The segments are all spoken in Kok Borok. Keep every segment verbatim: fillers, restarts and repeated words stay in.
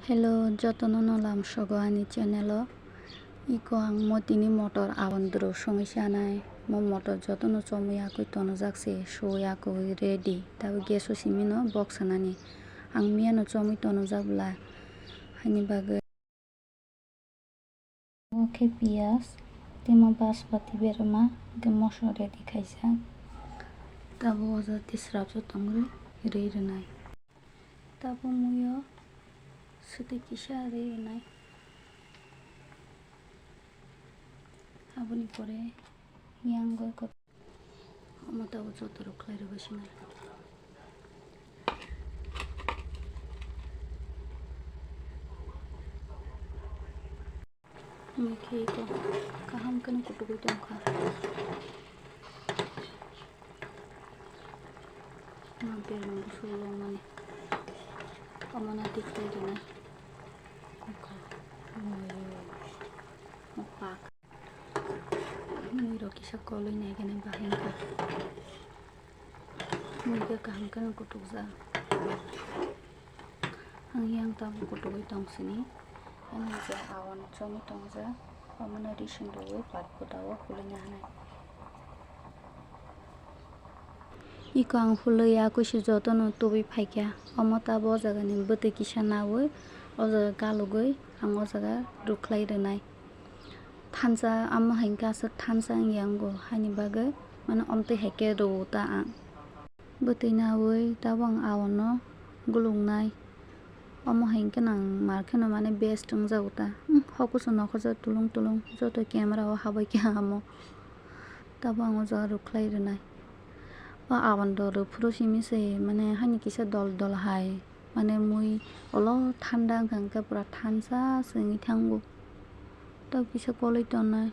Hello, jotono no lamsogo ani channel o. Iko ang mo tini motor abon duro songwi chanai. Mo motor jotono chomwi yakwi tonojak se, so yakwi ready. Tabo gas o simi no bok sanani. Ang miyano chomwi tonojak bwla. Haini bagwi. Obo khe piyaj, tei mo basmati berma, tei moso ready khaijak. Tabo o jaga tei srapsa tongwi rwi rwnai. Tabo muiyo swtwi kisa rwi rwnai. Aboni pore yang goi kot-, omo tabuk joto rok khlai rwbaisina. Mui khe iko kaham kheno kutugwi tongkha. Mang berma busu longmani. Omono tikhlai rwnai. Mui rok kisa kolwi naiganai bahai wngkha. Mui khe kaham kheno kutukjak. Ang yang tabuk kutugwi tong sini. Ani je awan chomwi tongjak. Omono rising rwwi pat putao kulina hanai. Iko ang hulwi yakwi se jotono tubui phaikha. Omo tabo o jagani bwtwi kisa nawi o jaga galugwi ang o jaga rwkhlai rwnai. Thansa, amo hai khe aswk thansa wng ya wngo, haini bagwi mane omtwi hai khe rwo ta ang. Bwtwi nawi tabuk ang aono guluknai. Omo hai khe nang mar kheno mane best wng jago ta. Umm, hokusu nokharjak tulung tulung, joto camera o habai khe amo. Tabuk ang o jaga rwkhlai rwnai. O aono rwphuru simi se mane haini kisa dol dol hai. Mane mui ulo thanda wngkha, hwnkhe pura thansa se wngwi thango. Tei kisa koloi tongnai,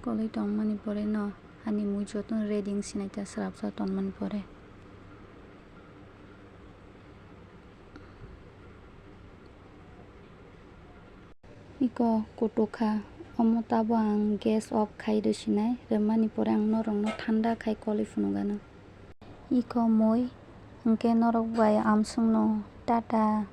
koloi tongmani pore no ani mui jotono ready wng sinai ta, srapsa tonmani pore. Iko kutuk kha, omo tabo ang gas off khai rw sinai, rwmani pore ang norokno thanda khai koloi phunukgano. Iko mui, hwnkhe norok bai amswkno tata.